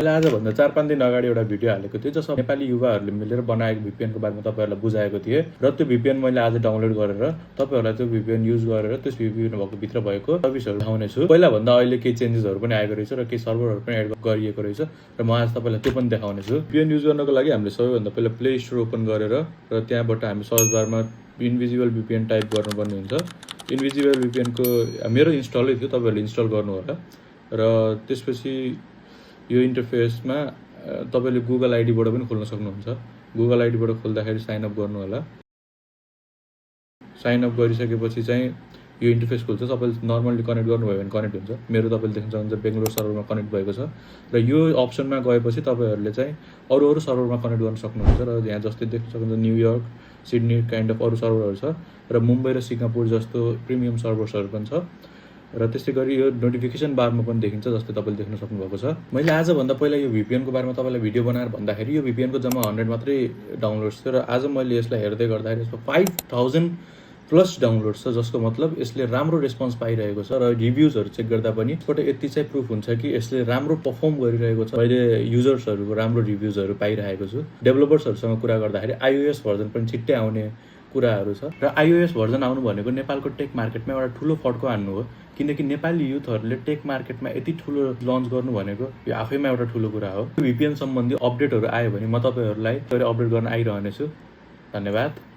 मैले आजभन्दा 4-5 दिन अगाडि एउटा भिडियो हालेको थिएँ जसमा नेपाली युवाहरूले मिलेर बनाएको VPN को बारेमा तपाईँहरूलाई बुझाएको थिएँ र त्यो VPN मैले आज डाउनलोड गरेर तपाईँहरूलाई त्यो VPN युज गरेर त्यस VPN भएको भित्र भएको सर्भिसहरू देखाउनेछु। पहिलाभन्दा अहिले केही चेन्जेसहरू पनि आएको रहेछ र केही सर्भरहरू पनि एड गरिएको रहेछ र म आज तपाईँलाई त्यो पनि देखाउनेछु। VPN युज गर्नको लागि हामीले सबैभन्दा पहिला प्ले स्टोर ओपन गरेर र त्यहाँबाट हामी सर्च बारमा इन्भिजिबल VPN टाइप गर्नुपर्ने हुन्छ। इन्भिजिबल VPN को मेरो इन्स्टलै थियो, तपाईँहरूले इन्स्टल गर्नु होला र त्यसपछि यो इन्टरफेसमा तपाईँले गुगल आइडीबाट पनि खोल्न सक्नुहुन्छ। गुगल आइडीबाट खोल्दाखेरि साइन अप गर्नु होला। साइन अप गरिसकेपछि चाहिँ यो इन्टरफेस खुल्छ। तपाईँले नर्मली कनेक्ट गर्नुभयो भने कनेक्ट हुन्छ। मेरो तपाईँले देख्न सक्नुहुन्छ बेङ्गलोर सर्भरमा कनेक्ट भएको छ र यो अप्सनमा गएपछि तपाईँहरूले चाहिँ अरू सर्भरमा कनेक्ट गर्न सक्नुहुन्छ र यहाँ जस्तै देख्न सक्नुहुन्छ न्युयोर्क, सिडनी काइन्ड अफ अरू सर्भरहरू छ र मुम्बई र सिङ्गापुर जस्तो प्रिमियम सर्भर्सहरू पनि छ र त्यस्तै गरी यो नोटिफिकेसन बारमा पनि देखिन्छ जस्तै तपाईँले देख्न सक्नुभएको छ। मैले आजभन्दा पहिला यो VPN को बारेमा तपाईँलाई भिडियो बनाएर भन्दाखेरि यो VPN को जम्मा 100 मात्रै डाउनलोड्स थियो र आज मैले यसलाई हेर्दै गर्दाखेरि यसमा 5000 प्लस डाउनलोड्स छ, जसको मतलब यसले राम्रो रेस्पोन्स पाइरहेको छ र रिभ्युजहरू चेक गर्दा पनि यसबाट यति चाहिँ प्रुफ हुन्छ कि यसले राम्रो पर्फर्म गरिरहेको छ। मैले युजर्सहरूको राम्रो रिभ्युजहरू पाइरहेको छु। डेभलपर्सहरूसँग कुरा गर्दाखेरि iOS भर्जन पनि छिट्टै आउने कुराहरू छ र iOS भर्जन आउनु भनेको नेपालको टेक मार्केटमा एउटा ठुलो फड्को हान्नु हो, किनकि नेपाली युथहरूले टेक मार्केटमा यति ठुलो लन्च गर्नु भनेको यो आफैमा एउटा ठुलो कुरा हो। VPN सम्बन्धी अपडेटहरू आयो भने म तपाईँहरूलाई अपडेट गर्न आइरहनेछु। धन्यवाद।